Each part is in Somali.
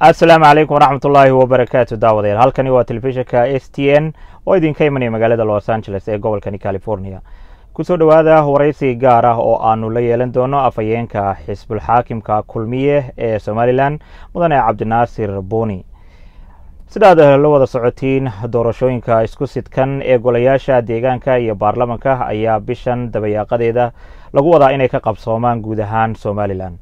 Asalaamu calaykum waraxmatullaahi wabarakaatu. Daawadayaal, halkani waa telefishinka STN oo idinka imanaya magaalada Los Angeles ee gobolkani California. Kusoo dhowaada waraysi gaar ah oo aanu la yeelan doono afhayeenka xisbulxaakimka Kulmiye ee Somalilan, mudane Cabdinaasir Buuni. Sidaad la wada socotiin, doorashooyinka isku sidkan ee golayaasha deegaanka iyo baarlamanka ayaa bishan dabayaaqadeeda lagu wadaa inay ka qabsoomaan guud ahaan Somalilan.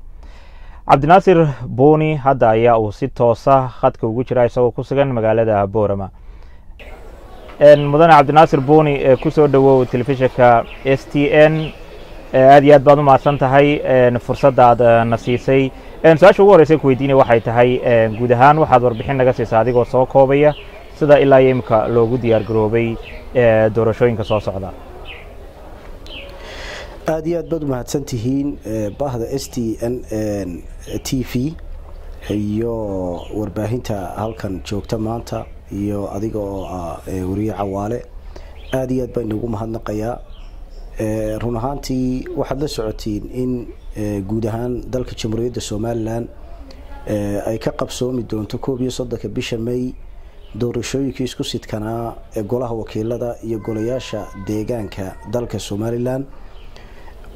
Cabdinaasir Buuni hadda ayaa uu si toosa khadka ugu jira isagoo ku sugan magaalada Boorama. Mudane Cabdinaasir Buuni, kusoo dhowow telefishinka STN. Aad iyo aad baad u mahadsan tahay fursadda aad na siisay. Su-aasha ugu horeysa ku weydiinaya waxay tahay, guud ahaan waxaad warbixin naga siisaa adigoo soo koobaya sida ilaa iyo imika loogu diyaar garoobay doorashooyinka soo socda. Aada iyo aad baad umahadsan tihiin bahda STN TV iyo warbaahinta halkan joogta maanta iyo adiga oo ah wariye Cawaale. Aada iyo aad baan inagu mahadnaqayaa. Run ahaantii waxaad la socotiin in guud ahaan dalka Jamhuuriyadda Somalilan ay ka qabsoomi doonto 31-ka bisha May doorashooyinkii isku sidkanaa ee golaha wakiilada iyo golayaasha deegaanka dalka Somalilan,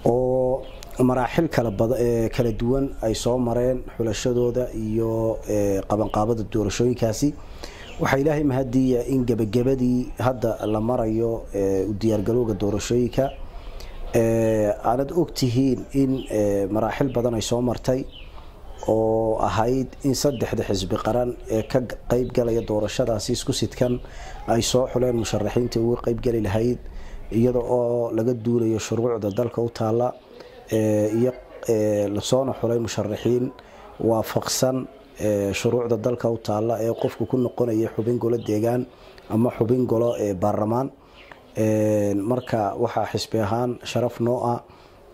oo maraaxil kala duwan ay soo mareen xulashadooda iyo qabanqaabada doorashooyinkaasi. Waxaa Ilaahay mahadiya in gebagabadii hadda la marayo u diyaargalowga doorashooyinka. Aanad ogtihiin in maraaxil badan ay soo martay, oo ahayd in saddexda xisbi qaran ee ka qeybgalaya doorashadaasi isku sidkan ay soo xuleen musharaxiintii uga qeybgeli lahayd, iyada oo laga duulayo shuruucda dalka u taalla, iyo lasoona xulay musharaxiin waafaqsan shuruucda dalka u taalla ee qofku ku noqonaya xubin golo deegaan ama xubin golo baarlamaan. Marka waxaa xisbi ahaan sharaf noo ah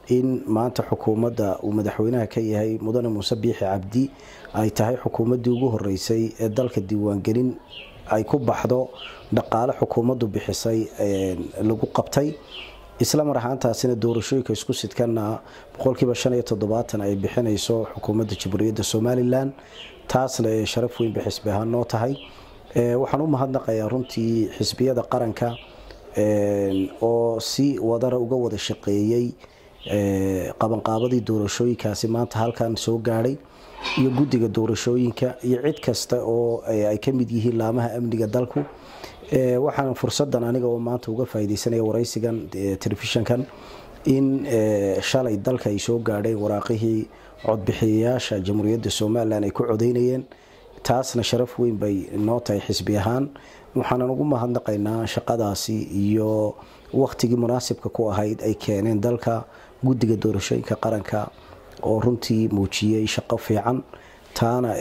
in maanta xukuumadda uu madaxweynaha ka yahay mudane Muuse Biixi Cabdi ay tahay xukuumaddii ugu horeysay ee dalka diiwaangelin ay ku baxdo dhaqaale xukuumaddu bixisay lagu qabtay, isla mar ahaantaasina doorashooyinka isku sidkanna 75% ay bixinayso xukuumadda Jamhuuriyadda Somalilan. Taasna sharaf weyn bay xisbi ahaan noo tahay. Waxaan u mahadnaqayaa runtii xisbiyada qaranka oo si wadara uga wada shaqeeyey qabanqaabadii doorashooyinkaasi maanta halkan soo gaadhay, iyo guddiga doorashooyinka iyo cid kasta oo ay ka mid yihiin laamaha amniga dalku. Waxaan fursadan aniga oo maanta uga faaideysanaya waraysigan telefishinkan in shalay dalka ay soo gaadheen waraaqihii codbixiyayaasha Jamhuuriyadda Somalilan ay ku codeynayeen. Taasna sharaf weyn bay noo tahay xisbi ahaan, waxaanan ugu mahadnaqaynaa shaqadaasi iyo wakhtigii munaasibka ku ahayd ay keeneen dalka guddiga doorashooyinka qaranka oo runtii muujiyey shaqo fiican. Taana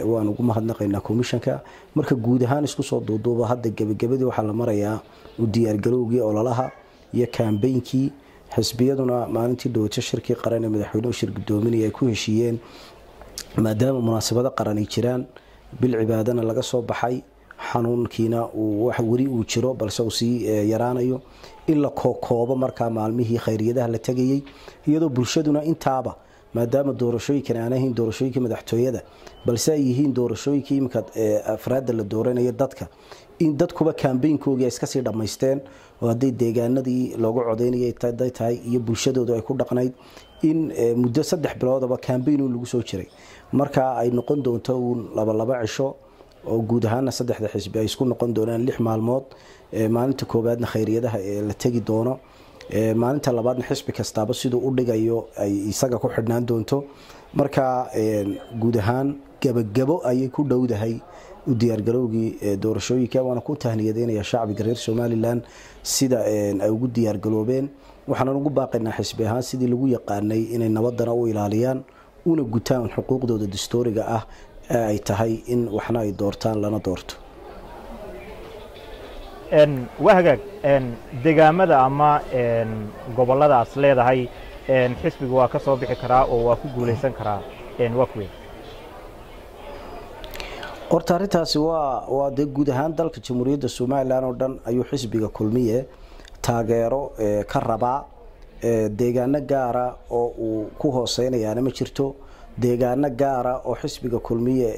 waan ugu mahadnaqaynaa commissionka. Marka guud ahaan isku soo duuduuba, hadda gebagabadii waxaa la marayaa u diyaargalowgii ololaha iyo kambeynkii. Xisbiyaduna maalintii dhawato shirkii qaran ee madaxweynuhu shir gudoominaya ay ku heshiiyeen, maadaama munaasabado qaran ay jiraan, bil cibaadana laga soo baxay, xanuunkiina uu weli uu jiro balse uu sii yaraanayo, in la kookoobo markaa maalmihii khayriyadaha la tegayey, iyadoo bulshaduna intaaba, maadaama doorashooyinkan aan ahayn doorashooyinkii madaxtooyada balse ay yihiin doorashooyinkii iminka afraadda la dooranaya dadka, in dadkuba kambeynkoogii ay iska sii dhammaysteen, oo hadday deegaanadii looga codeynayay haday tahay iyo bulshadoodu ay ku dhaqnayd in muddo 3 biloodaba kambeyn uun lagu soo jiray, marka ay noqon doonto uun 2 cisho oo guud ahaana saddexda xisbi ay isku noqon doonaan 6 maalmood. Maalinta koowaadna khayriyadaha ee la tegi doono, maalinta labaadna xisbi kastaaba siduu u dhigayo ay isaga ku xidhnaan doonto. Marka guud ahaan gebagabo ayay ku dhowdahay u diyaargalowgii doorashooyinka, waana ku tahniyadeynaya shacbiga reer Somalilan sida ay ugu diyaargaloobeen. Waxaanan ugu baaqaynaa xisbi ahaan sidii lagu yaqaanay inay nabadana u ilaaliyaan una gutaan xuquuqdooda dastuuriga ah ee ay tahay in waxna ay doortaan lana doorto. Waa hagaag. Degaamada ama gobolladaas leedahay xisbiga waa ka soo bixi karaa oo waa ku guulaysan karaa waa kuwe? Horta arrintaasi waa dee guud ahaan dalka Jamhuuriyadda Somalilan oo dhan ayuu xisbiga Kulmiye taageero ka rabaa. Deegaano gaara oo uu ku hooseynayaana ma jirto. Deegaano gaara oo xisbiga Kulmiye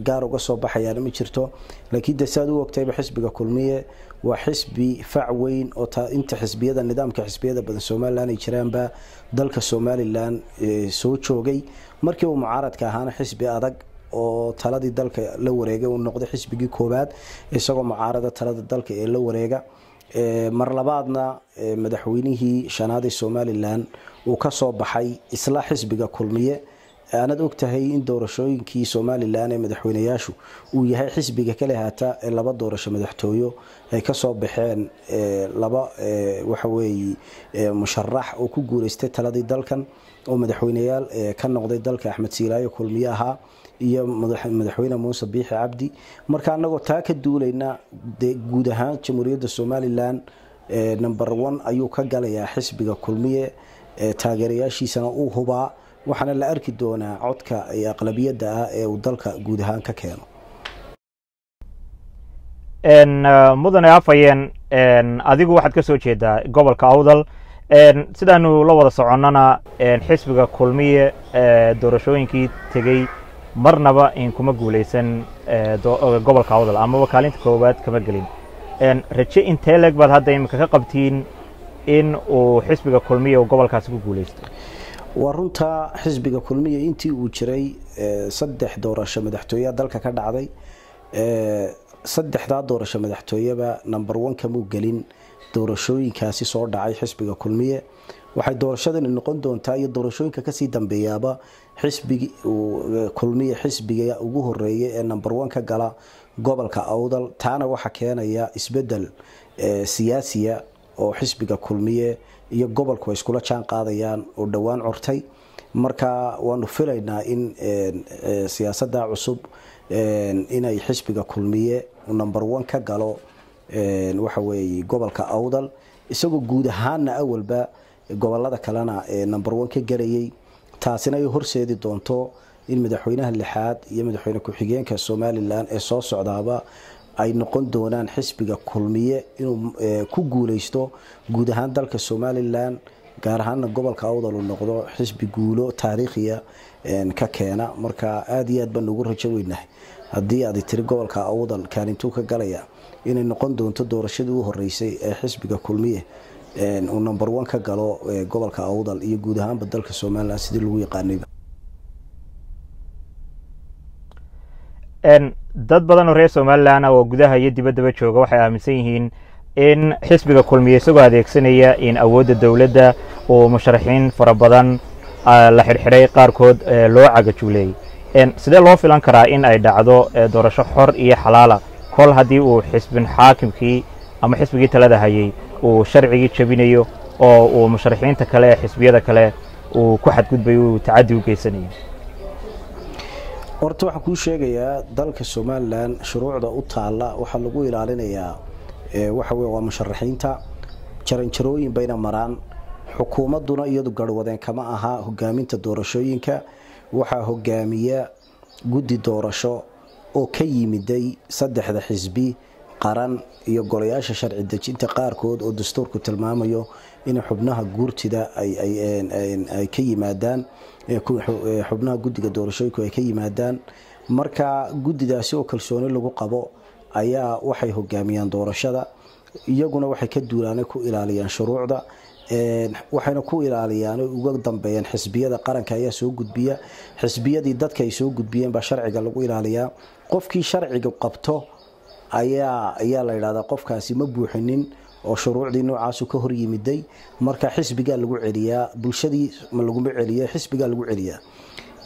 gaar uga soo baxayaana ma jirto, laakiin de saad u ogtayba xisbiga Kulmiye waa xisbi fac weyn oo inta xisbiyada nidaamka xisbiyada badan Somalilan ay jiraanba dalka Somalilan soo joogay. Markii uu mucaaradka ahaana xisbi adag oo taladii dalka la wareegay uu noqday, xisbigii koowaad isagoo mucaarada talada dalka ee la wareega. Mar labaadna madaxweynihii shanaad ee Somalilan uu ka soo baxay isla xisbiga Kulmiye. Aanad ogtahay in doorashooyinkii Somalilan ee madaxweynayaashu uu yahay xisbiga kale haata ee laba doorasho madaxtooyo ay kasoo baxeen laba waxa weeye musharax oo ku guuleystay taladii dalkan oo madaxweyneyaal ka noqday dalka, Axmed Siilaayo Kulmiye ahaa iyo madaxweyne Muuse Biixi Cabdi. Marka anagoo taa ka duulayna, dee guud ahaan Jamhuuriyadda Somalilan number one ayuu ka galayaa xisbiga Kulmiye, taageerayaashiisana uu hubaa, waxaana la arki doonaa codka aqlabiyadda ah ee uu dalka guud ahaan ka keeno. Mudane afhayeen, adigu waxaad ka soo jeedaa gobolka Awdal. Sidaanu la wada soconnana, xisbiga Kulmiye doorashooyinkii tegey marnaba in kuma guuleysan gobolka Awdal amaba kaalinta koowaad kama gelin. Raje intee leeg baad hadda iminka ka qabtiin in uu xisbiga Kulmiye uu gobolkaasi ku guuleysto? Waa runtaa, xisbiga Kulmiye intii uu jiray saddex doorasho madaxtooyeha dalka ka dhacday. Saddexdaa doorasho madaxtooyeba number one kamuu gelin doorashooyinkaasi soo dhacay xisbiga Kulmiye. Waxay doorashadani noqon doontaa iyo doorashooyinka kasii dambeeyaaba xisbigi Kulmiye xisbiga ugu horeeya ee number one ka gala gobolka Awdal. Taana waxaa keenaya isbedel siyaasiya oo xisbiga Kulmiye iyo gobolku ay iskula jaan qaadayaan oo dhowaan curtay. Marka waanu filaynaa in siyaasadda cusub inay xisbiga Kulmiye number one ka galo waxa weeye gobolka Awdal, isagoo guud ahaana awalba gobolada kalena number one ka galayay. Taasina ay horseedi doonto in madaxweynaha lixaad iyo madaxweyne ku-xigeenka Somalilan ee soo socdaaba ay noqon doonaan xisbiga Kulmiye inuu ku guuleysto guud ahaan dalka Somalilan, gaar ahaana gobolka Awdal uu noqdo xisbi guulo taariikhiya ka keena. Marka aada iyo aad baan ugu rajo weynahay, haddii aad tiri gobolka Awdal kaalintuu ka galaya, inay noqon doonto doorashadii u horeysay ee xisbiga Kulmiye uu number one ka galo gobolka Awdal iyo guud ahaanba dalka Somalilan sidii lagu yaqaanayba. Dad badan oo reer Somalilan oo gudaha iyo dibaddaba jooga waxay aaminsan yihiin in xisbiga Kulmiye isagoo adeegsanaya in awoodda dowladda uu musharaxiin fara badan la xidhxidhay, qaarkood loo cagajuuleeyey. Sidee loo filan karaa in ay dhacdo doorasho xor iyo xalaala kol haddii uu xisbin xaakimkii ama xisbigii talada hayay uu sharcigii jebinayo oo uu musharaxiinta kale ee xisbiyada kale uu ku xadgudbayo, uu tacaddi u geysanayo? Horta waxaan kuu sheegayaa, dalka Somalilan shuruucda u taalla waxaa lagu ilaalinayaa waxa wey waa musharaxiinta jaranjarooyin bayna maraan. Xukuumadduna iyadu garhwadeen kama aha hogaaminta doorashooyinka. Waxaa hogaamiya guddi doorasho oo ka yimiday saddexda xisbi qaran iyo golayaasha sharci dejinta qaarkood oo dastuurku tilmaamayo in xubnaha guurtida ay ka yimaadaan, xubnaha guddiga doorashooyinku ay ka yimaadaan. Marka guddidaasi oo kalsooni lagu qabo ayaa waxay hogaamiyaan doorashada. Iyaguna waxay ka duulaanay ku ilaaliyaan shuruucda, waxayna ku ilaaliyaan oo uga dambeeyaan xisbiyada qaranka ayaa soo gudbiya. Xisbiyadii dadka ay soo gudbiyeen baa sharciga lagu ilaaliyaa. Qofkii sharciga qabto ayaa la yidhahdaa qofkaasi ma buuxinin oo shuruucdii noocaasu ka hor yimiday. Marka xisbigaa lagu celiyaa, bulshadii ma laguma celiya, xisbigaa lagu celiyaa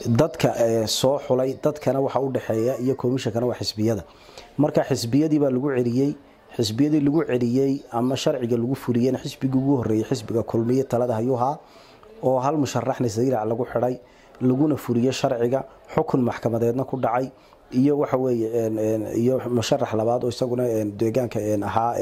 dadka soo xulay. Dadkana waxa u dhexeeya iyo komishankana waa xisbiyada. Marka xisbiyadii baa lagu celiyey. Xisbiyadii lagu celiyey ama sharciga lagu fuliyena xisbigii ugu horreeyey xisbiga Kulmiye talada hayuhaa oo hal musharaxna Saylac lagu xidhay laguna fuliyo sharciga, xukun maxkamadeedna ku dhacay, iyo waxa weeye iyo musharax labaad oo isaguna deegaanka ahaa,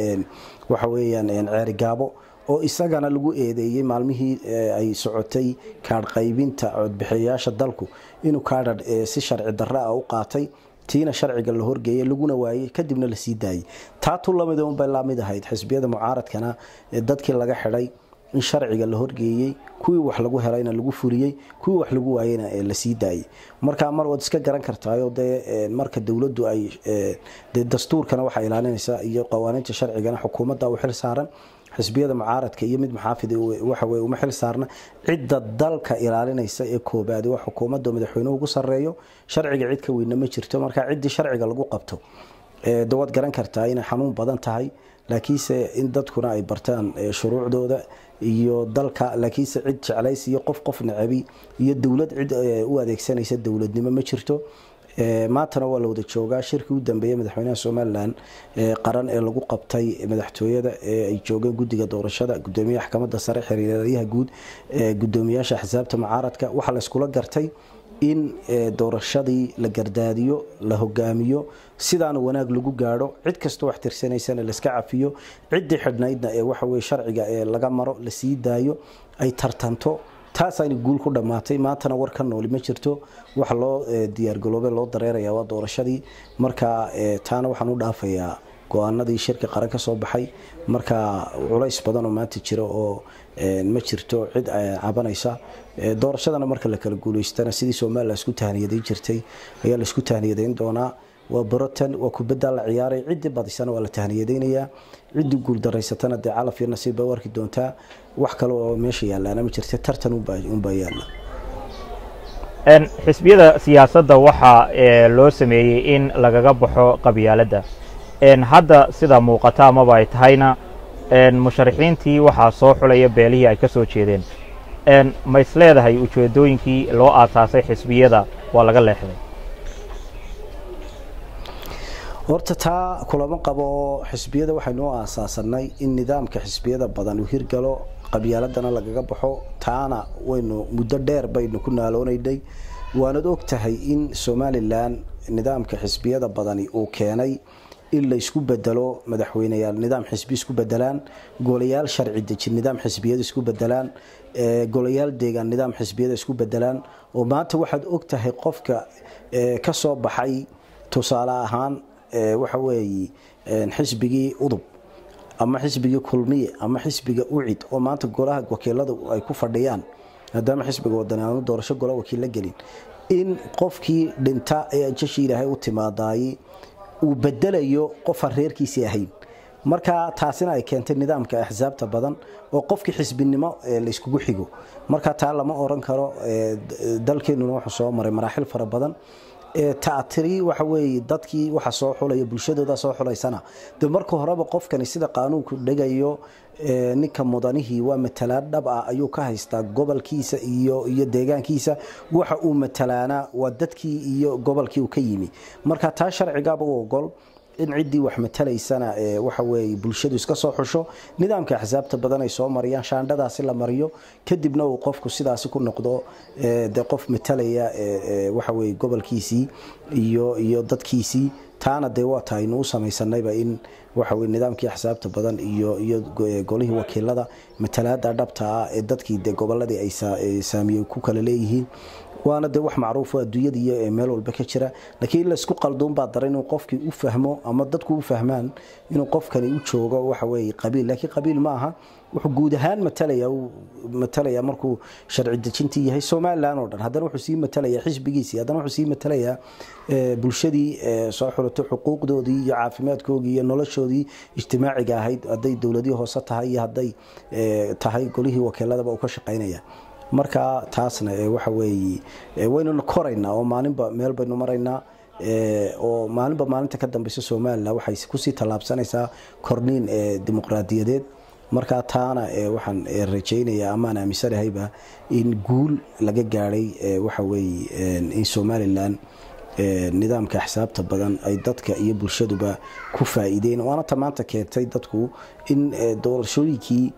waxa weeyaan Ceerigaabo, oo isagana lagu eedeeyey maalmihii ay socotay kaadh qaybinta codbixiyayaasha dalku inuu kaadhadh si sharci darro ah u qaatay, tiina sharciga la horgeeyey laguna waayey, kadibna la sii daayey. Taa tu lamid unbay lamid ahayd xisbiyada mucaaradkana dadkii laga xidhay In sharciga la horgeeyey, kuwii wax lagu helayna lagu fuliyey, kuwii wax lagu waayeyna la sii daayey. Marka mar waad iska garan kartaayo dee, marka dowladdu ay dee dastuurkana waxaa ilaalinaysa iyo qawaaniinta sharcigana xukuumadda u xil saaran. Xisbiyada mucaaradka iyo mid muxaafid waxa weye uma xil saarna. Cidda dalka ilaalinaysa ee koobaad waa xukuumadda, madaxweynuhu ugu sarreeyo. Sharciga cid ka weynna ma jirto. Marka ciddii sharciga lagu qabto de waad garan kartaa inay xanuun badan tahay, laakiinse in dadkuna ay bartaan shuruucdooda iyo dalka. Laakiinse cid jeclays iyo qof nacabi iyo dowlad cid u adeegsanaysa dowladnimo ma jirto. Maantana waa la wada joogaa. Shirkii u dambeeyey madaxweynaha Somalilan qaran ee lagu qabtay madaxtooyada, ee ay joogeen guddiga doorashada, gudoomiyaha maxkamadda sare, xiriiryaha guud, gudoomiyaasha axsaabta mucaaradka, waxaa la iskula gartay in doorashadii la gardaadiyo, la hogaamiyo, sidaana wanaag lagu gaadho. Cid kastoo wax tirsanaysana laiska cafiyo, ciddii xidhnaydna ee waxa weye sharciga ee laga maro, la sii daayo, ay tartanto. Taasayna guul ku dhammaatay. Maantana war ka nooli ma jirto. Waxa loo diyaargaloobay, loo dareeraya waa doorashadii. Marka taana waxaan u dhaafayaa go-aanadii shirka qaran ka soo baxay. Marka culays badan oo maanta jira oo ma jirto cid cabanaysa. Doorashadana marka la kala guulaystana, sidii Somalilan isku tahniyadayn jirtay ayaa la isku tahniyadayn doonaa. Waa barotan, waa kubadda la ciyaaray. Ciddii badisana waa la tahniyadaynayaa, ciddii guuldaraysatana dee calaf iyo nasiib bay u arki doontaa. Wax kale oo meesha yaalaana ma jirta, tartan unbaa yaalla. Xisbiyada siyaasadda waxaa loo sameeyey in lagaga baxo qabyaaladda. Hadda sida muuqata amaba ay tahayna, musharaxiintii waxaa soo xulaya beelihii ay ka soo jeedeen. Ma is leedahay ujeeddooyinkii loo aasaasay xisbiyada waa laga leexday? Horta taa kulama qabo. Xisbiyada waxaynu u aasaasanay in nidaamka xisbiyada badan uu hirgalo, qabyaaladana lagaga baxo. Taana waynu muddo dheer baynu ku naaloonaynay. Waanad og tahay in Somalilan nidaamka xisbiyada badani uu keenay in la isku bedelo madaxweyneyaal nidaam xisbi isku bedelaan, golayaal sharci dejin nidaam xisbiyada isku bedelaan, golayaal deegaan nidaam xisbiyada isku bedelaan. Oo maanta waxaad og tahay qofka ka soo baxay, tusaale ahaan, waxa weeye xisbigii UDUB ama xisbigii Kulmiye ama xisbiga UCID oo maanta golaha wakiilada ay ku fadhiyaan, maadaama xisbiga Wadani aanu doorasho gola wakiilla gelin, in qofkii dhinta ee jashi Ilaahay u timaadaayey uu bedelayo qofaan reerkiisii ahayn. Marka taasina ay keentay nidaamka axsaabta badan oo qofkii xisbinimo layskugu xigo. Marka taa lama oran karo. Dalkeenuna wuxuu soo maray maraaxil fara badan. Taatiri waxa weeye dadkii waxa soo xulaya bulshadooda soo xulaysana de marka horeba qofkani sida qaanuunku dhigayo, ninka mudanihii waa matalaad dhab ah ayuu ka haystaa gobolkiisa iyo deegaankiisa. Waxa uu matalaana waa dadkii iyo gobolkii uu ka yimi. Marka taa sharcigaaba u ogol in ciddii wax matalaysana waxa weeye bulshadu iska soo xusho, nidaamka axsaabta badan ay soo mariyaan, shaandhadaasi la mariyo, kadibna uu qofku sidaasi ku noqdo dee qof matalaya waxa weeye gobolkiisii iyo dadkiisii. Taana dee waa tahay nuu samaysanayba in waxa weye nidaamkii axsaabta badan iyo golihii wakiilada matalaada dhabta ah ee dadkii dee goboladii ay saamiye ku kala leeyihiin. Waana dee wax macruufo adduunyada iyo meel walba ka jira. Laakiin in laysku qalduun baa daran, inuu qofkii u fahmo ama dadku u fahmaan inuu qofkani u joogo waxa weeye qabiil. Laakiin qabiil ma aha. Wuxuu guud ahaan matalaya, uu matalaya markuu sharci dejintii yahay Somalilan oo dhan, haddana wuxuu sii matalayaa xisbigiisii, haddana wuxuu sii matalayaa bulshadii soo xulatay, xuquuqdoodii iyo caafimaadkoogii iyo noloshoodii ijtimaaciga ahayd, hadday dowladii hoose tahay iyo hadday tahay golihii wakiiladaba uu ka shaqaynaya. Marka taasna waxa weeye waynuna koraynaa oo maalinba meel baynu maraynaa, oo maalinba maalinta ka dambeysa Somalilan waxay kusii tallaabsanaysaa korniin dimuqraadiyadeed. Marka taana waxaan rajaynayaa amaan aaminsanahayba in guul laga gaadhay waxa weeye in Somalilan nidaamka axsaabta badan ay dadka iyo bulshaduba ku faa'iideen. Waana ta maanta keentay dadku in doorashooyinkii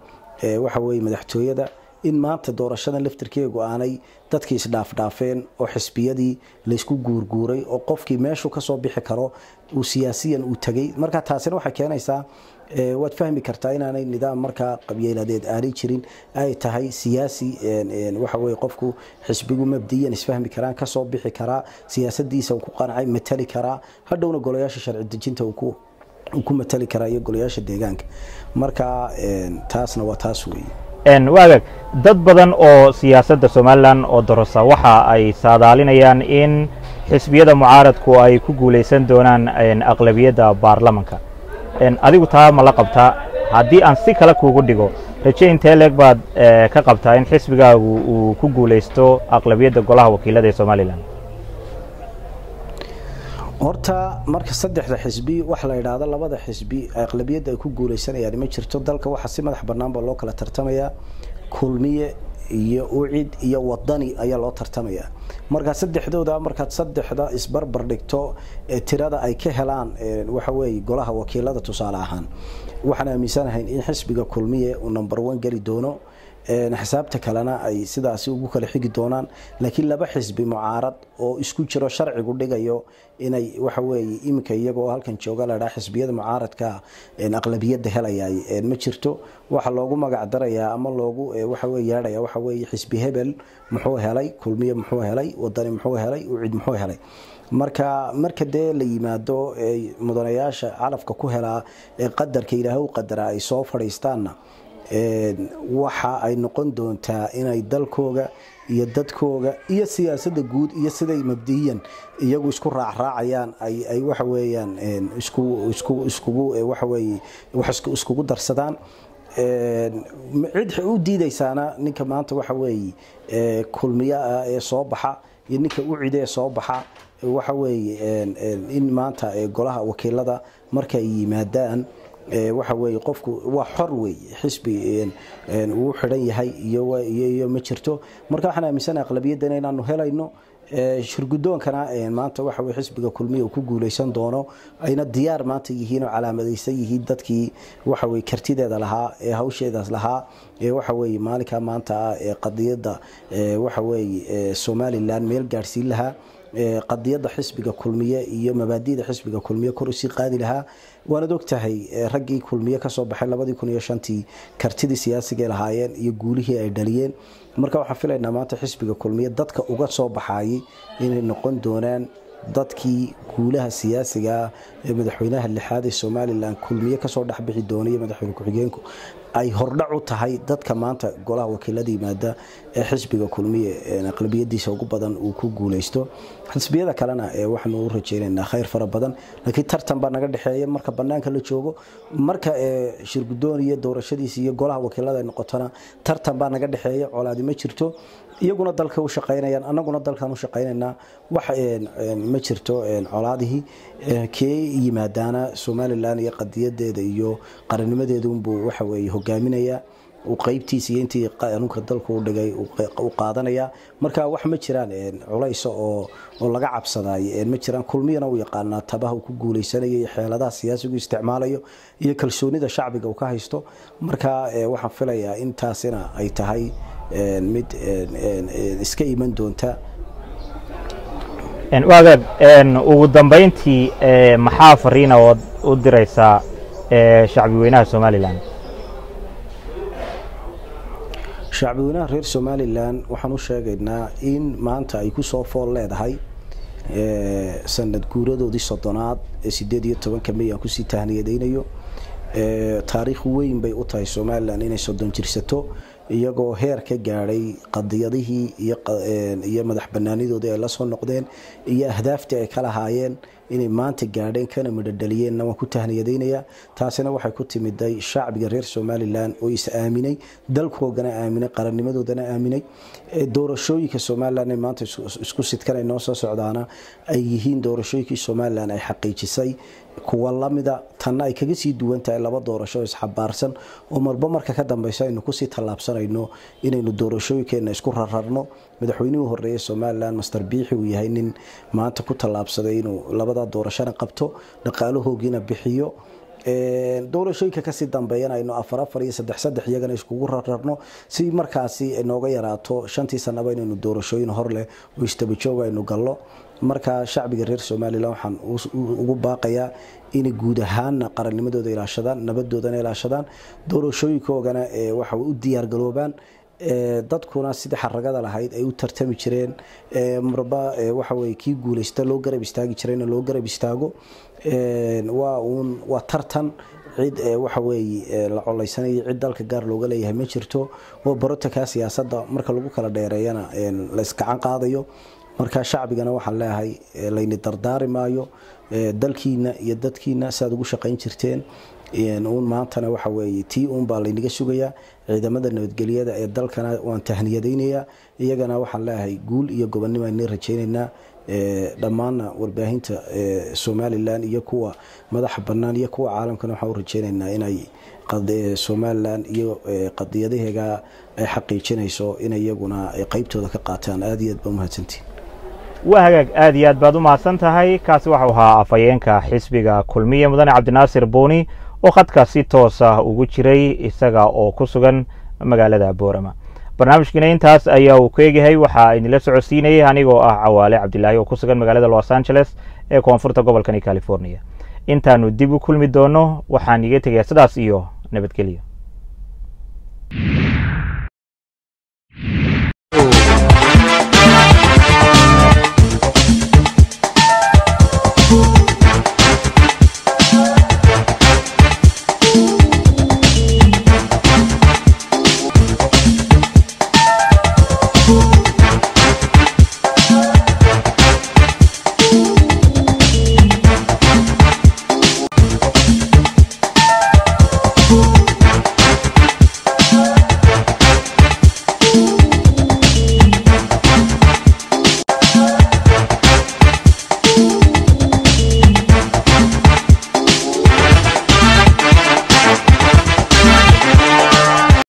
waxa weeye madaxtooyada, in maanta doorashadan laftirkeegu aanay dadkii isdhaafdhaafeen oo xisbiyadii laysku guurguuray oo qofkii meeshuu kasoo bixi karo uu siyaasiyan uu tegay. Marka taasina waxay keenaysaa, waad fahmi kartaa, inaanay nidaam markaa qabyeeladeed aanay jirin, ay tahay siyaasi waxa weye qofku xisbigu mabdiyan isfahmi karaan, kasoo bixi karaa, siyaasadiisa uu ku qancay matali karaa, hadhowna golayaasha sharci dejinta uu ku matali karaa iyo golayaasha deegaanka. Marka taasna waa taas weeye. Waagaag, dad badan oo siyaasadda Somalilan oo dorosa waxa ay saadaalinayaan in xisbiyada mucaaradku ay ku guulaysan doonaan aqlabiyadda baarlamanka. Adigu taa ma la qabtaa? Haddii aan si kale kuugu dhigo, raje intee leeg baad ka qabtaa in xisbigaagu uu ku guulaysto aqlabiyadda golaha wakiilada ee Somalilan? Horta marka saddexda xisbi wax la yidhaahdo, labada xisbi aqlabiyadda ay ku guulaysanayaan ma jirto. Dalka waxaa si madax bannaan baa loo kala tartamayaa, Kulmiye iyo UCID iyo Wadani ayaa loo tartamayaa. Marka saddexdooda markaad saddexda isbarbar dhigto tirada ay ka helaan waxa weeye golaha wakiilada, tusaale ahaan waxaan aaminsanahay in xisbiga Kulmiye uu number 1 geli doono, xisaabta kalena ay sidaasi ugu kala xigi doonaan. Laakiin laba xisbi mucaarad oo isku jiro sharcigu dhigayo inay waxa weeye iminka iyagoo halkan jooga la dhaha xisbiyada mucaaradka aqlabiyadda helayay ma jirto. Waxa loogu magac darayaa ama loogu waxa weeye yeedhaya waxa weeye xisbi hebel muxuu helay, Kulmiye muxuu helay, Wadani muxuu helay, UCID muxuu helay. Marka dee la yimaado mudanayaasha calafka ku helaa ee qadarka Ilaahay u qadaraa ay soo fadhiistaanna, waxa ay noqon doontaa inay dalkooga iyo dadkooga iyo siyaasadda guud iyo siday mabdiyan iyagu isku raacraacayaan ay waxa weeyaan isku isku iskugu waxa weeye wax iskugu darsadaan. Cid u diidaysaana ninka maanta waxa weeye Kulmiye ah ee soo baxa iyo ninka UCID ee soo baxa, waxa weeye in maanta golaha wakiilada marka ay yimaadaan, waxa weeye qofku waa xor weeye, xisbi uu xidhan yahay iyo ma jirto. Marka waxaan aaminsanahay aqlabiyaddan inaanu helayno, shirgudoonkana maanta waxa weye xisbiga Kulmiya uu ku guuleysan doono, ayna diyaar maanta yihiin oo calaamadaysan yihiin dadkii waxa weye kartideeda lahaa ee hawsheedaas lahaa ee waxa weeye maalinkaa maanta ah ee qadiyadda waxa weeye Somalilan meel gaadhsiin lahaa, qadiyadda xisbiga Kulmiye iyo mabaadi'da xisbiga Kulmiye kor usii qaadi lahaa. Waanad ogtahay raggii Kulmiye kasoo baxay 2005-tii kartidii siyaasiga lahaayeen iyo guulihii ay dhaliyeen. Marka waxaan filaynaa maanta xisbiga Kulmiye dadka uga soo baxayay inay noqon doonaan dadkii guulaha siyaasiga ee madaxweynaha lixaad ee Somalilan Kulmiye kasoo dhexbixi doonaya, madaxweyne ku-xigeenku ay hordhac u tahay dadka maanta golaha wakiilada yimaada ee xisbiga Kulmiye aqlabiyadiisa ugu badan uu ku guuleysto. Xisbiyada kalena waxaanu u rajeynaynaa khayr fara badan, laakiin tartan baa naga dhexeeya marka banaanka la joogo. Marka shirgudoon iyo doorashadiisa iyo golaha wakiilada ay noqotona, tartan baa naga dhexeeya, colaadi ma jirto. Iyaguna dalka u shaqaynayaan, annaguna dalkan u shaqaynaynaa, wax ma jirto colaadihii. Kee yimaadaana Somalilan iyo qadiyadeeda iyo qarannimadeeda unbuu waxa weeye hogaaminayaa, uu qaybtiisa iyo intii qanuunka dalku u dhigay u qaadanaya. Marka wax ma jiraan culays oo laga cabsaday ma jiraan. Kulmiyana uu yaqaanaa tabaha uu ku guuleysanayo iyo xeeladaha siyaasigu isticmaalayo iyo kalsoonida shacbiga uu ka haysto. Marka waxaan filayaa in taasina ay tahay mid iska iman doonta. Waagaag, ugu dambayntii maxaa fariina ood u diraysaa shacbi weynaha Somalilan? Shacbi weynaha reer Somalilan waxaan u sheegaynaa in maanta ay ku soo fool leedahay sanad guuradoodii 30aad ee 18-ka May aan kusii tahniyadaynayo. Taariikh weyn bay u tahay Somalilan inay 30 jirsato, iyagoo heer ka gaadhay qadiyadihii iyo madax banaanidoodii ay la soo noqdeen iyo ahdaaftii ay ka lahaayeen inay maanta gaadheen kana midhodhaliyeenna waan ku tahniyadaynayaa. Taasina waxay ku timiday shacbiga reer Somalilan oo is aaminay, dalkoogana aaminay, qarannimadoodana aaminay. Doorashooyinka Somalilan ay maanta isku sidkan noo soo socdaana ay yihiin doorashooyinkii Somalilan ay xaqiijisay kuwa lamida, tanna ay kaga sii duwan tahay, laba doorasho isxabaarsan oo marba marka ka dambeysa aynu kusii tallaabsanayno inaynu doorashooyinkeena isku rararno. Madaxweynihii horeeye Somalilan Master Biixi uu yahay nin maanta ku tallaabsaday inuu labada doorashona qabto, dhaqaalahoogiina bixiyo, doorashooyinka kasii dambeeyana aynu 4 4 iyo 3 3 iyagana iskugu rararno, si markaasi nooga yaraato shantii sanaba inaynu doorashooyin hor leh oo isdabajoog aynu gallo. Marka shacbiga reer Somalilan waxaan ugu baaqayaa inay guud ahaanna qarannimadooda ilaashadaan, nabadoodana ilaashadaan, doorashooyinkoogana waxa u diyaargaloobaan. Dadkuna sidii xaragada lahayd ay u tartami jireen, marba waxa weye kii guuleysta loo garab istaagi jirayna loo garab istaago. Waa uun waa tartan, Cid waxa weeye la colaysanayo, cid dalka gaar looga leeyahay ma jirto. Waa barotakaa siyaasadda marka lagu kala dheereeyana la iskacan qaadayo. Marka shacbigana waxaan leeyahay, layni dardaari maayo, dalkiina iyo dadkiina siaad ugu shaqayn jirteen uun maantana waxa weeye tii uunbaa laynaga sugayaa. Ciidamada nabadgelyada ee dalkana waan tahniyadaynayaa, iyagana waxaan leeyahay guul iyo gobonnimo ayna rajaynaynaa. Dhammaanna warbaahinta Somalilan iyo kuwa madaxa bannaan iyo kuwa caalamkana waxaan u rajaynaynaa inay Somalilan iyo qadiyadaheega ay xaqiijinayso in iyaguna ay qeybtooda ka qaataan. Aada iyo aad baa umahadsantiin. Waa hagaag, aad iyo aad baad u mahadsan tahay. Kaasi waxau ahaa afhayeenka xisbiga Kulmiye, mudane Cabdinaasir Buuni, oo khadka si toos ah ugu jiray isaga oo ku sugan magaalada Boorama. Barnaamijkiina intaas ayaa uu ku eegyahay. Waxaa idinla socodsiinayay anigoo ah Cawaale Cabdilaahi oo ku sugan magaalada Los Angeles ee koonfurta gobolkani California. Intaanu dib u kulmi doono, waxaan iga tegayaa sidaas iyo nabadgelyo.